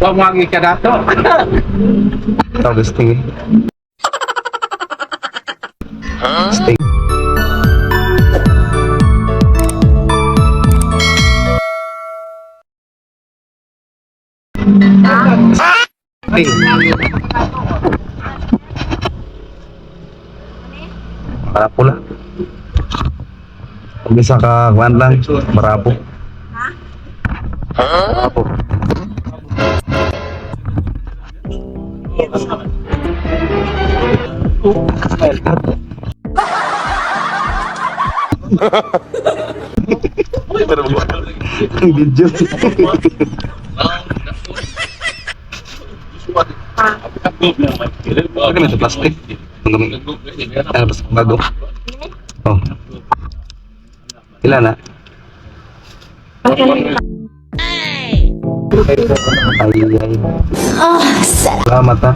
Pamagi ka dato. Tawag sting eh. Sting. Sting. Marapo lah. Kung isa ka kuan lang, marapo. Marapo. Ang video. Ano gamit sa plastic? Ang gamit. Ano ba bago? Oh. Ilan na? Ay, ay. Salamat ha.